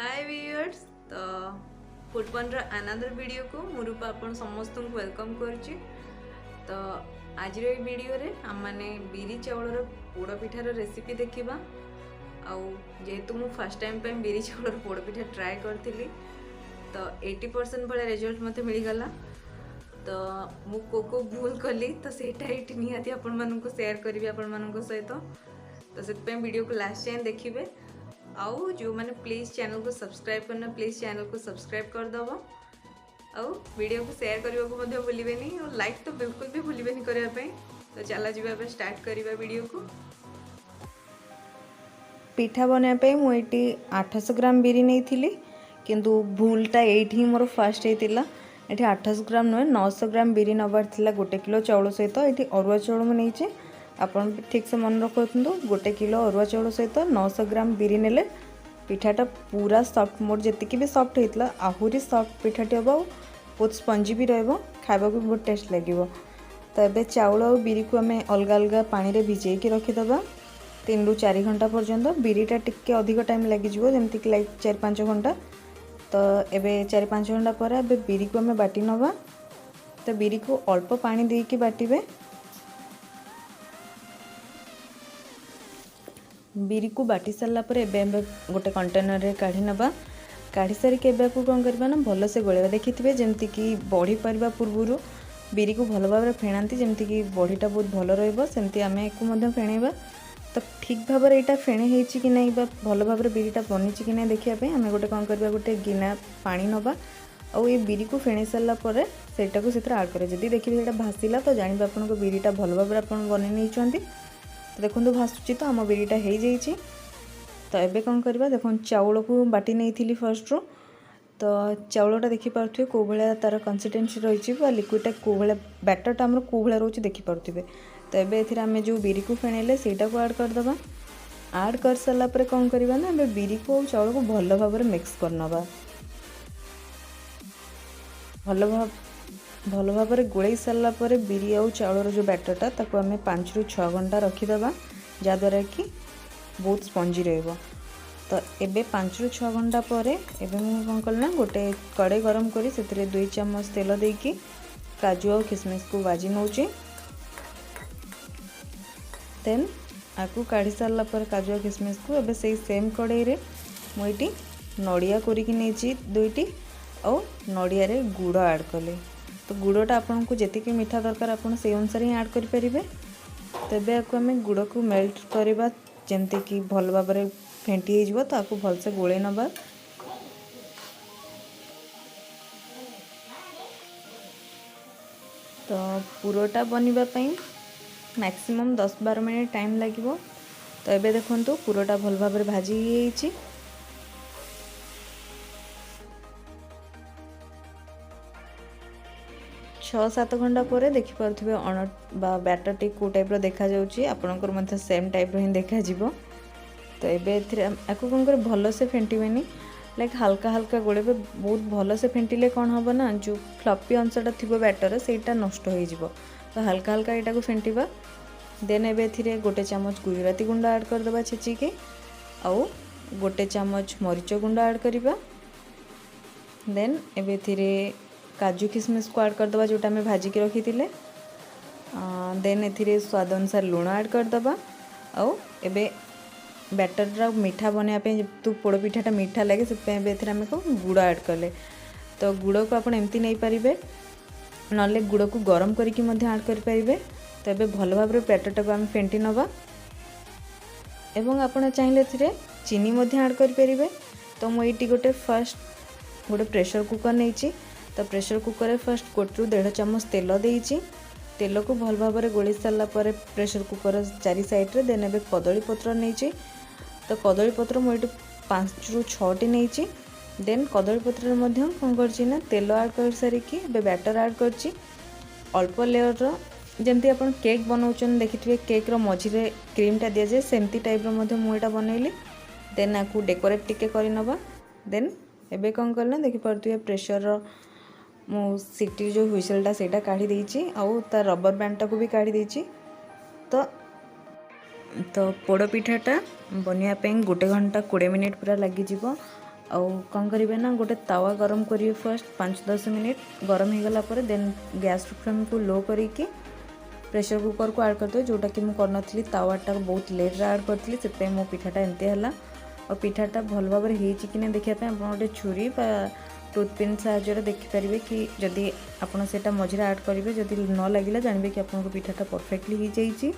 ହାଏ ଭିୟୁଅର୍ସ, ତ ଫୁଡ଼ପନ୍ର ଆନାଦର ଭିଡ଼ିଓକୁ ମୁଁ ରୂପା ଆପଣ ସମସ୍ତଙ୍କୁ welcome କରୁଛି। ତ ଆଜିର ଏଇ ଭିଡ଼ିଓରେ ଆମମାନେ ବିରି ଚାଉଳର ପୋଡ଼ ପିଠାର ରେସିପି ଦେଖିବା। ଆଉ ଯେହେତୁ ମୁଁ ଫାର୍ଷ୍ଟ ଟାଇମ୍ ପାଇଁ ବିରି ଚାଉଳର ପୋଡ଼ ପିଠା ଟ୍ରାଏ କରିଥିଲି, ତ 80% ଭଳିଆ ରେଜଲ୍ଟ ମୋତେ ମିଳିଗଲା। ତ ମୁଁ କେଉଁ କେଉଁ ଭୁଲ କଲି, ତ ସେଇଟା ଏଇଠି ନିହାତି ଆପଣମାନଙ୍କୁ ସେୟାର କରିବି ଆପଣମାନଙ୍କ ସହିତ। ତ ସେଥିପାଇଁ ଭିଡ଼ିଓକୁ ଲାଷ୍ଟ ଯାଏଁ ଦେଖିବେ। ଆଉ ଯେଉଁମାନେ ପ୍ଲିଜ୍ ଚ୍ୟାନେଲକୁ ସବସ୍କ୍ରାଇବ୍ କରିନ, ପ୍ଲିଜ୍ ଚ୍ୟାନେଲକୁ ସବସ୍କ୍ରାଇବ୍ କରିଦେବ। ଆଉ ଭିଡ଼ିଓକୁ ସେୟାର କରିବାକୁ ମଧ୍ୟ ଭୁଲିବେନି, ଆଉ ଲାଇକ୍ ତ ବିଲକୁଲ ବି ଭୁଲିବେନି କରିବା ପାଇଁ। ତ ଚାଲ ଯିବା, ଏବେ ଷ୍ଟାର୍ଟ କରିବା ଭିଡ଼ିଓକୁ। ପିଠା ବନାଇବା ପାଇଁ ମୁଁ ଏଇଠି 800 ଗ୍ରାମ ବିରି ନେଇଥିଲି, କିନ୍ତୁ ଭୁଲଟା ଏଇଠି ହିଁ ମୋର ଫାଷ୍ଟ ହେଇଥିଲା। ଏଠି 800 ଗ୍ରାମ ନୁହେଁ, 900 ଗ୍ରାମ ବିରି ନେବାର ଥିଲା 1 କିଲୋ ଚାଉଳ ସହିତ। ଏଠି ଅରୁଆ ଚାଉଳ ମୁଁ ନେଇଛି। ଆପଣ ଠିକ୍ସେ ମନେ ରଖନ୍ତୁ, 1 କିଲୋ ଅରୁଆ ଚାଉଳ ସହିତ 900 ଗ୍ରାମ ବିରି ନେଲେ ପିଠାଟା ପୁରା ସଫ୍ଟ, ମୋର ଯେତିକି ବି ସଫ୍ଟ ହେଇଥିଲା, ଆହୁରି ସଫ୍ଟ ପିଠାଟି ହେବ ଆଉ ବହୁତ ସ୍ପଞ୍ଜି ବି ରହିବ, ଖାଇବାକୁ ବି ବହୁତ ଟେଷ୍ଟ ଲାଗିବ। ତ ଏବେ ଚାଉଳ ଆଉ ବିରିକୁ ଆମେ ଅଲଗା ଅଲଗା ପାଣିରେ ଭିଜେଇକି ରଖିଦେବା 3ରୁ 4 ଘଣ୍ଟା ପର୍ଯ୍ୟନ୍ତ। ବିରିଟା ଟିକେ ଅଧିକ ଟାଇମ୍ ଲାଗିଯିବ, ଯେମିତିକି ଲାଇକ୍ 4-5 ଘଣ୍ଟା। ତ ଏବେ 4-5 ଘଣ୍ଟା ପରେ ଏବେ ବିରିକୁ ଆମେ ବାଟି ନେବା। ତ ବିରିକୁ ଅଳ୍ପ ପାଣି ଦେଇକି ବାଟିବେ। ବିରିକୁ ବାଟି ସାରିଲା ପରେ ଏବେ ଆମେ ଗୋଟେ କଣ୍ଟେନରରେ କାଢ଼ି ନେବା। କାଢ଼ି ସାରିକି ଏବେ ଆକୁ କ'ଣ କରିବା ନା ଭଲସେ ଗୋଳେଇବା। ଦେଖିଥିବେ, ଯେମିତିକି ବଢ଼ି ପାରିବା ପୂର୍ବରୁ ବିରିକୁ ଭଲ ଭାବରେ ଫେଣାନ୍ତି, ଯେମିତିକି ବଢ଼ିଟା ବହୁତ ଭଲ ରହିବ, ସେମିତି ଆମେ ଏକୁ ମଧ୍ୟ ଫେଣେଇବା। ତ ଠିକ୍ ଭାବରେ ଏଇଟା ଫେଣେଇ ହେଇଛି କି ନାହିଁ ବା ଭଲ ଭାବରେ ବିରିଟା ବନିଛି କି ନାହିଁ ଦେଖିବା ପାଇଁ ଆମେ ଗୋଟେ କ'ଣ କରିବା, ଗୋଟେ ଗିନା ପାଣି ନେବା ଆଉ ଏ ବିରିକୁ ଫେଣେଇ ସାରିଲା ପରେ ସେଇଟାକୁ ସେଥିରେ ଆଡ଼୍ କରିବା। ଯଦି ଦେଖିବେ ସେଇଟା ଭାସିଲା, ତ ଜାଣିବେ ଆପଣଙ୍କ ବିରିଟା ଭଲ ଭାବରେ ଆପଣ ବନେଇ ନେଇଛନ୍ତି। ତ ଦେଖନ୍ତୁ, ଭାସୁଛି, ତ ଆମ ବିରିଟା ହେଇଯାଇଛି। ତ ଏବେ କ'ଣ କରିବା? ଦେଖନ୍ତୁ, ଚାଉଳକୁ ବାଟି ନେଇଥିଲି ଫାର୍ଷ୍ଟରୁ। ତ ଚାଉଳଟା ଦେଖିପାରୁଥିବେ କେଉଁ ଭଳିଆ ତା'ର କନସିଷ୍ଟେନ୍ସି ରହିଛି ବା ଲିକ୍ୱିଡ଼ଟା କେଉଁ ଭଳିଆ, ବ୍ୟାଟରଟା ଆମର କେଉଁ ଭଳିଆ ରହୁଛି ଦେଖିପାରୁଥିବେ। ତ ଏବେ ଏଥିରେ ଆମେ ଯେଉଁ ବିରିକୁ ଫେଣେଇଲେ, ସେଇଟାକୁ ଆଡ଼୍ କରିଦେବା। ଆଡ଼୍ କରିସାରିଲା ପରେ କ'ଣ କରିବା ନା ଏବେ ବିରିକୁ ଆଉ ଚାଉଳକୁ ଭଲ ଭାବରେ ମିକ୍ସ କରିନେବା। ଭଲ ଭାବରେ ଗୋଳେଇ ସାରିଲା ପରେ ବିରି ଆଉ ଚାଉଳର ଯେଉଁ ବ୍ୟାଟରଟା, ତାକୁ ଆମେ 5ରୁ 6 ଘଣ୍ଟା ରଖିଦେବା, ଯାହାଦ୍ୱାରା କି ବହୁତ ସ୍ପଞ୍ଜି ରହିବ। ତ ଏବେ 5ରୁ 6 ଘଣ୍ଟା ପରେ ଏବେ ମୁଁ କ'ଣ କଲି ନା ଗୋଟେ କଡ଼େଇ ଗରମ କରି ସେଥିରେ 2 ଚାମଚ ତେଲ ଦେଇକି କାଜୁ ଆଉ କିସମିସକୁ ଭାଜି ନେଉଛି। ଦେନ୍ ଆକୁ କାଢ଼ି ସାରିଲା ପରେ କାଜୁ ଆଉ କିସମିସକୁ ଏବେ ସେଇ ସେମ୍ କଡ଼େଇରେ ମୁଁ ଏଇଠି ନଡ଼ିଆ କୋରିକି ନେଇଛି ଦୁଇଟି ଆଉ ନଡ଼ିଆରେ ଗୁଡ଼ ଆଡ଼୍ କଲି। ତ ଗୁଡ଼ଟା ଆପଣଙ୍କୁ ଯେତିକି ମିଠା ଦରକାର, ଆପଣ ସେଇ ଅନୁସାରେ ହିଁ ଆଡ଼୍ କରିପାରିବେ। ତେବେ ଆକୁ ଆମେ ଗୁଡ଼କୁ ମେଲ୍ଟ କରିବା, ଯେମିତିକି ଭଲ ଭାବରେ ଫେଣ୍ଟି ହେଇଯିବ। ତ ଆକୁ ଭଲସେ ଗୋଳେଇ ନେବା। ତ ପୁରଟା ବନିବା ପାଇଁ ମ୍ୟାକ୍ସିମମ୍ 10-12 ମିନିଟ୍ ଟାଇମ୍ ଲାଗିବ। ତ ଏବେ ଦେଖନ୍ତୁ, ପୁରଟା ଭଲ ଭାବରେ ଭାଜି ହେଇଯାଇଛି। 6-7 ଘଣ୍ଟା ପରେ ଦେଖିପାରୁଥିବେ ଅଣ ବା ବ୍ୟାଟରଟି କେଉଁ ଟାଇପ୍ର ଦେଖାଯାଉଛି। ଆପଣଙ୍କର ମଧ୍ୟ ସେମ୍ ଟାଇପ୍ର ହିଁ ଦେଖାଯିବ। ତ ଏବେ ଏଥିରେ ଆକୁ କ'ଣ କରିବେ, ଭଲସେ ଫେଣ୍ଟିବେନି, ଲାଇକ୍ ହାଲକା ହାଲକା ଗୋଳେଇବେ। ବହୁତ ଭଲସେ ଫେଣ୍ଟିଲେ କ'ଣ ହେବ ନା ଯେଉଁ ଫ୍ଲପି ଅଂଶଟା ଥିବ ବ୍ୟାଟର, ସେଇଟା ନଷ୍ଟ ହେଇଯିବ। ତ ହାଲକା ହାଲକା ଏଇଟାକୁ ଫେଣ୍ଟିବା। ଦେନ୍ ଏବେ ଏଥିରେ 1 ଚାମଚ ଗୁଜୁରାତି ଗୁଣ୍ଡ ଆଡ଼୍ କରିଦେବା ଛେଚିକି, ଆଉ 1 ଚାମଚ ମରିଚ ଗୁଣ୍ଡ ଆଡ଼୍ କରିବା। ଦେନ୍ ଏବେ ଏଥିରେ କାଜୁ କିସମିସକୁ ଆଡ଼୍ କରିଦେବା, ଯେଉଁଟା ଆମେ ଭାଜିକି ରଖିଥିଲେ। ଦେନ୍ ଏଥିରେ ସ୍ୱାଦ ଅନୁସାରେ ଲୁଣ ଆଡ଼୍ କରିଦେବା। ଆଉ ଏବେ ବ୍ୟାଟରଟା ମିଠା ବନେଇବା ପାଇଁ, ଯେହେତୁ ପୋଡ଼ ପିଠାଟା ମିଠା ଲାଗେ, ସେଥିପାଇଁ ଏବେ ଏଥିରେ ଆମେ କ'ଣ ଗୁଡ଼ ଆଡ଼୍ କଲେ। ତ ଗୁଡ଼କୁ ଆପଣ ଏମିତି ନେଇପାରିବେ, ନହେଲେ ଗୁଡ଼କୁ ଗରମ କରିକି ମଧ୍ୟ ଆଡ଼୍ କରିପାରିବେ। ତ ଏବେ ଭଲ ଭାବରେ ବ୍ୟାଟରଟାକୁ ଆମେ ଫେଣ୍ଟି ନେବା ଏବଂ ଆପଣ ଚାହିଁଲେ ଏଥିରେ ଚିନି ମଧ୍ୟ ଆଡ଼୍ କରିପାରିବେ। ତ ମୁଁ ଏଇଠି ଗୋଟେ ଫାର୍ଷ୍ଟ ଗୋଟେ ପ୍ରେସର୍ କୁକର୍ ନେଇଛି। ତ ପ୍ରେସର୍ କୁକର୍ରେ ଫାର୍ଷ୍ଟ 1ରୁ 1.5 ଚାମଚ ତେଲ ଦେଇଛି। ତେଲକୁ ଭଲ ଭାବରେ ଗୋଳେଇ ସାରିଲା ପରେ ପ୍ରେସର୍ କୁକର୍ ଚାରି ସାଇଡ଼୍ରେ, ଦେନ୍ ଏବେ କଦଳୀ ପତ୍ର ନେଇଛି। ତ କଦଳୀ ପତ୍ର ମୁଁ ଏଇଠି 5ରୁ 6ଟି ନେଇଛି। ଦେନ୍ କଦଳୀ ପତ୍ରରେ ମଧ୍ୟ କ'ଣ କରିଛି ନା ତେଲ ଆଡ଼୍ କରିସାରିକି ଏବେ ବ୍ୟାଟର୍ ଆଡ଼୍ କରିଛି ଅଳ୍ପ ଲେୟର୍ର। ଯେମିତି ଆପଣ କେକ୍ ବନାଉଛନ୍ତି, ଦେଖିଥିବେ କେକ୍ର ମଝିରେ କ୍ରିମ୍ଟା ଦିଆଯାଏ, ସେମିତି ଟାଇପ୍ର ମଧ୍ୟ ମୁଁ ଏଇଟା ବନେଇଲି। ଦେନ୍ ଆକୁ ଡେକୋରେଟ୍ ଟିକେ କରିନେବା। ଦେନ୍ ଏବେ କ'ଣ କଲି ନା ଦେଖିପାରୁଥିବେ, ପ୍ରେସର୍ର ମୁଁ ସିଟି ଯେଉଁ ହ୍ୱିସେଲ୍ଟା, ସେଇଟା କାଢ଼ି ଦେଇଛି ଆଉ ତା ରବର ବ୍ୟାଣ୍ଡଟାକୁ ବି କାଢ଼ି ଦେଇଛି। ତ ପୋଡ଼ ପିଠାଟା ବନେଇବା ପାଇଁ 1 ଘଣ୍ଟା 20 ମିନିଟ୍ ପୁରା ଲାଗିଯିବ। ଆଉ କ'ଣ କରିବେ ନା, ଗୋଟେ ତାୱା ଗରମ କରିବେ ଫାର୍ଷ୍ଟ 5-10 ମିନିଟ୍। ଗରମ ହେଇଗଲା ପରେ ଦେନ୍ ଗ୍ୟାସ୍ ଫ୍ଲେମ୍କୁ ଲୋ କରିକି ପ୍ରେସର୍ କୁକର୍କୁ ଆଡ଼୍ କରିଦେବେ, ଯେଉଁଟାକି ମୁଁ କରିନଥିଲି। ତାୱାଟା ବହୁତ ଲେଟ୍ରେ ଆଡ଼୍ କରିଥିଲି, ସେଥିପାଇଁ ମୋ ପିଠାଟା ଏମିତି ହେଲା। ଆଉ ପିଠାଟା ଭଲ ଭାବରେ ହେଇଛି କି ନା ଦେଖିବା ପାଇଁ ଆପଣ ଗୋଟେ ଛୁରୀ ବା ଟୁଥପିନ୍ ସାହାଯ୍ୟରେ ଦେଖିପାରିବେ କି ଯଦି ଆପଣ ସେଇଟା ମଝିରେ ଆଡ଼୍ କରିବେ, ଯଦି ନ ଲାଗିଲା, ଜାଣିବେ କି ଆପଣଙ୍କ ପିଠାଟା ପରଫେକ୍ଟଲି ହେଇଯାଇଛି।